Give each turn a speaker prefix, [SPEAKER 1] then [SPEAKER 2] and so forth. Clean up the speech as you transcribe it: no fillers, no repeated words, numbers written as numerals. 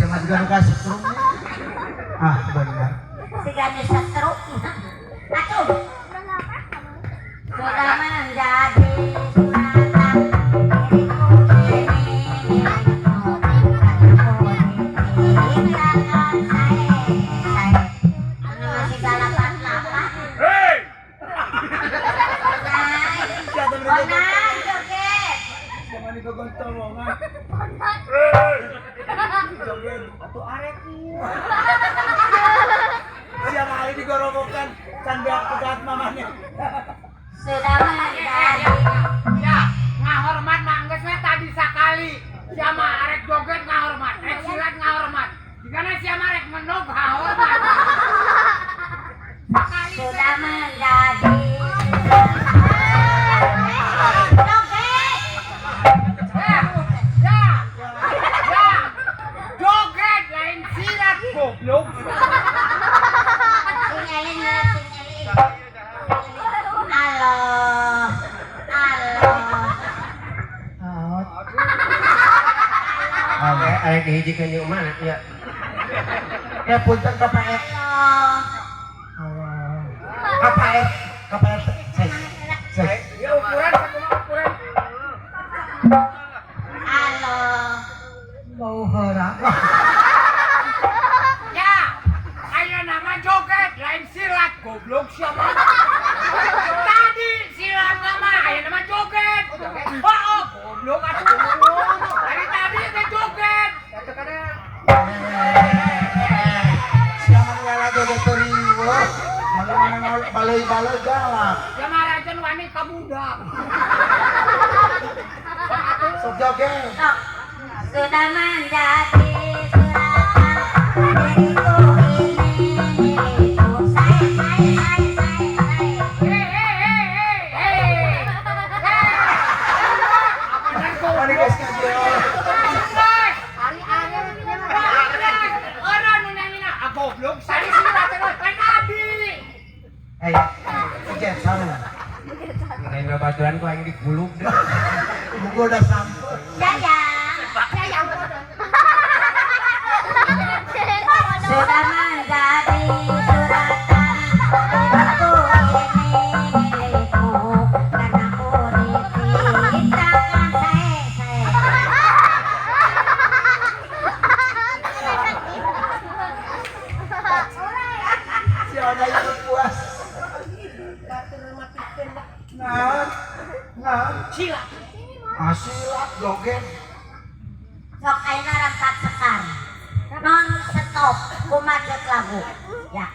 [SPEAKER 1] Siapa juga nu kasetrum. Ah, benar.
[SPEAKER 2] Siga nu stroke. Atuh. Sudah menjadi suratan diriku ini milikmu karena ku dititahkan sae sae. Anu masih 88.
[SPEAKER 3] Hei!
[SPEAKER 2] Onai, onai joget.
[SPEAKER 1] Jangan digogontolongan.
[SPEAKER 3] Hei!
[SPEAKER 1] Joget atuh arek ieu. Siang hari digorowokan can beak pegat mamanya.
[SPEAKER 2] Sudah menjadi
[SPEAKER 4] Ya, ngahormat mah geus we tadi sakali. Sia mah arek joget ngahormat, rek silat ngahormat. Jigana sia mah rek menog ngahormat. Sakali
[SPEAKER 2] Sudah menjadi joget.
[SPEAKER 4] Ya, ya, ya. Joget lain silat, goblok.
[SPEAKER 2] Sing eling ya, sing eling. Halo, halo.
[SPEAKER 1] Out.
[SPEAKER 5] Oke, arek dihijikeun jeung mana ya?
[SPEAKER 1] Ya punten ka Pak R.
[SPEAKER 2] Halo.
[SPEAKER 1] Allah. Ka Pak R, ka Pak R. Cek. Cek.
[SPEAKER 4] Ya ukuran sakumaha ukuran.
[SPEAKER 2] Halo.
[SPEAKER 1] Mau heura.
[SPEAKER 4] Ya, ayo nama joget lain silat, goblok siapa? Tadi silat nama, ayo nama joget. Oh, goblok atuh. Dari tadi teh joget.
[SPEAKER 1] Siapa nu lela joget teu riweuh. Mana-mana baleuy-baleuy galak.
[SPEAKER 4] Ya marajan wani ka budak.
[SPEAKER 1] Sok joget.
[SPEAKER 2] Sok. Sudah menjadi suratan diriku ini milikmu. Sae, sae, sae, sae, sae.
[SPEAKER 4] Hei, hei, hei, hei, hei. Hei. Apa
[SPEAKER 1] Mari
[SPEAKER 4] goblok?
[SPEAKER 1] Guys ngaji.
[SPEAKER 4] Geus. Orang nu nanyina, ah goblok, sari silat cenah lain abdi.
[SPEAKER 1] Eh, joget sarua.
[SPEAKER 5] Lain babaturan ku aing digulug deh.
[SPEAKER 1] Buku udah sampai.
[SPEAKER 2] Sayang. Sayang. Sudah menjadi suratan diriku ini milikmu karena ku dititahkan sae sae.
[SPEAKER 1] Si Ona ikut puas. Nah, nah,
[SPEAKER 4] Silat.
[SPEAKER 1] ah, silat joget.
[SPEAKER 2] Sok ayeuna rampak sekar. Non stop kumacet lagu. Ya.